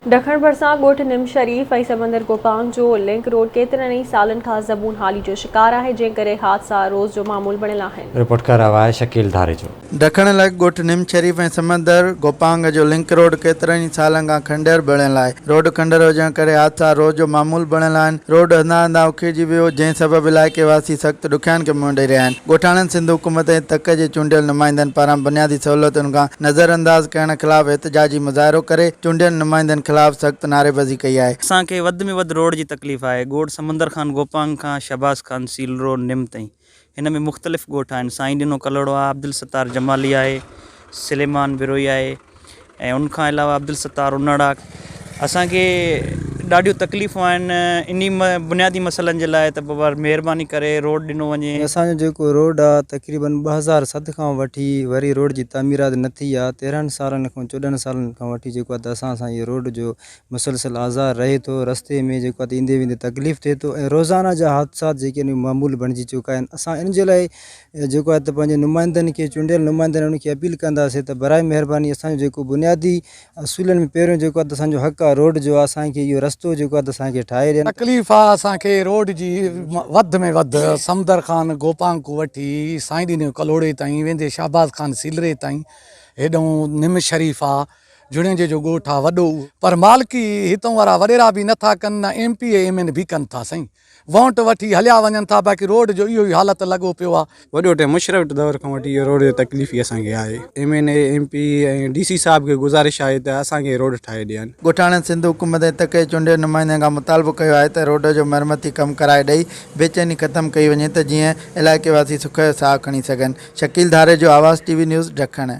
ڊکڻ ڀرسان ڳوٺ نم شريف ۽ سمندر گوپانگ جو لنڪ روڊ ڪيترن ئي سالن کان زبون حالي جو شڪار آهي، جنهن ڪري حادثا روز جو معمول بڻيل آهن. رپورٽ ڪر رهيو آهي شڪيل ڌاريجو. ڊکڻ لڳ ڳوٺ نم شريف ۽ سمندر گوپانگ جو لنڪ روڊ ڪيترن ئي سالن کان کنڊر بڻيل آهي، روڊ کنڊر هجڻ ڪري حادثا روز جو معمول بڻيل آهن، روڊ هنڌان هنڌان اکيڙجي ويو، جنهن سبب علائقي واسي سخت ڏکيائين کي منهن ڏئي رهيا آهن، ڳوٺاڻن سنڌ حڪومت ۽ تڪ جي چونڊيل نمائندن پاران بنيادي سهولتن کان نظرانداز ڪرڻ خلاف احتجاجي مظاهرو ڪري چونڊيل نمائندن خلاف سخت نعريبازي ڪئي آهي. اسان کي وڌ ۾ وڌ روڊ جي تڪليف آهي ڳوٺ سمندر خان گوپانگ کان شهباز خان سيلرو نم تائين هن ۾ مختلف ڳوٺ آهن سائين ڏنو ڪلهوڙو آهي عبدالستار جمالي آهي سليمان بروهي آهي ۽ ان کان علاوه عبدالستار انڙ آهي اسان کي ڏاڍيون تڪليفون آهن انهي بنيادي مسئلن جي لاء ته بابا مهرباني ڪري روڊ ڏنو وڃي. اسان جو جيڪو روڊ آ تقريبن 2007 کان وٺي وري روڊ جي تعميرات نه ٿي آ 13 سالن کان 14 سالن کان وٺي جيڪو آ ته اسان سان اهو روڊ جو مسلسل آزار رهي ٿو رستي ۾ جيڪو آ ته ايندي ويندي تڪليف ٿئي ٿو ۽ روزانه جا حادثات جيڪي آهن اهي معمول بڻجي چڪا آهن اسان ان جي لاء جيڪو آهي ته پنهنجي نمائندن کي چونڊيل نمائندن انهن کي اپيل ڪنداسين ته برائي مهرباني اسان جو جيڪو بنيادي اصولن ۾ پهريون جيڪو آهي ته اسان جو حق آهي روڊ جو آهي اسان کي اهو رستو جيڪو آهي ته اسان کي ٺاهي ڏين. تڪليف آ اسان کي روڊ جي وڌ ۾ وڌ سمدر خان گوپانگ کان وٺي سائين ڏني ڪلهوڙي تائين ويندي شهباز خان سيلري تائين هيڏهون نم شريف آ جوڻيجي جو ڳوٺ آ وڏو پر مالڪي هتون وارا وڏيرا به نٿا ڪن نه ايم پي اي ايم اين به ڪن ٿا سائين وونٽ وٺي هليا وڃن ٿا باقي روڊ جو اهو ئي حالت لڳو پيو آ. وڏو ٽائيم مشرف دور کان وٺي اهو روڊ جو تڪليف ئي اسان کي آهي. M N A, M P A ۽ D C صاحب کي گذارش آهي ته اسان کي روڊ ٺاهي ڏين. ڳوٺاڻن سنڌ حڪومت ۽ تڪ جي چونڊيل نمائندن کان مطالبو ڪيو آهي ته روڊ جو مرمتي ڪم ڪرائي ڏئي بيچيني ختم ڪئي وڃي ته جيئن علائقي واسي سک جو ساهه کڻي سگهن. Shakeel Dharejo, Awaz T V news, Dakhan.